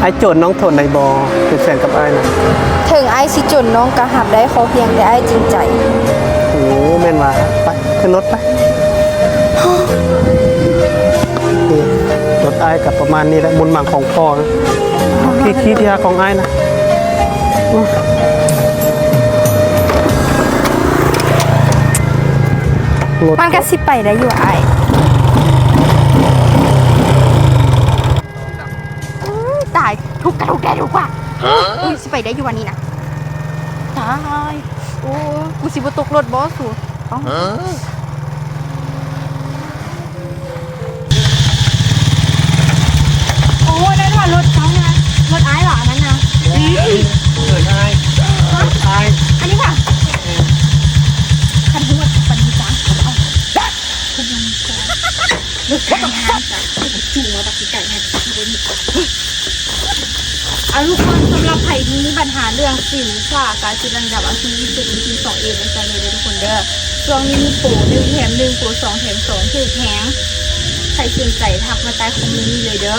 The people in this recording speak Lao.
ອ້າຍໂຈນ ນ້ອງທົນໄດ້ບໍ່? ເປັນແຟນກັບອ້າຍນະ. ເຖິງອ້າຍຊິຈົນ ນ້ອງກໍຮັບໄດ້ ຂໍພຽງແຕ່ອ້າຍຈິງໃຈ. ໂອ້ ແມ່ນວ່າ. ໄປ ຂຶ້ນລົດໄປ. ນີ້ ລົດອ້າຍກໍປະມານນີ້ແຫຼະ ບຸນບັງຂອງພໍ່ນະ. ຂີ່ ຂີ່ທີ່ຮັກຂອງອ້າຍນະ. ລົດ ມັນກໍຊິໄປໄດ້ຢູ່ອ້າຍ. ອືມ ຕາຍ ທຸກກະທຸກແດ່ທຸກວ່າ. ອຸ້ຍ ຊິໄປໄດ້ຢູ່ຫວານີ້ນະ. ຕາຍ ໂອ້ ກູຊິບໍ່ຕົກລົດບໍ່ສູ? ເອົ້າ ໂອ້ ນັ້ນວ່າລົດເຈົ້ານະ ລົດອ້າຍຫວາອັນນັ້ນນະ? ເອີ້ນອ້າຍ ຮະ? ອ້າຍ ອັນນີ້ຫວາ? ເອີ ຄັນຮູ້ວ່າປານນີ້ຈ້າ ເອົາ What the fuck? ເອົາ ທຸກຄົນ ສຳລັບໃຜທີ່ມີບັນຫາເລື່ອງສິວ ຝ້າ ກາຊິດດ່າງດຳ ອັກເສບ ທີ່ສຸດ ວິທີສອງເອ ແມ່ນໃຊ້ໄດ້ເດີທຸກຄົນເດີ. ຊ່ວງນີ້ມີໂປໜຶ່ງແຖມໜຶ່ງ ໂປສອງແຖມສອງ ຖືກແຮງ. ໃຜສົນໃຈທັກມາໃຕ້ຄອມເມັນນີ້ເລີຍເດີ.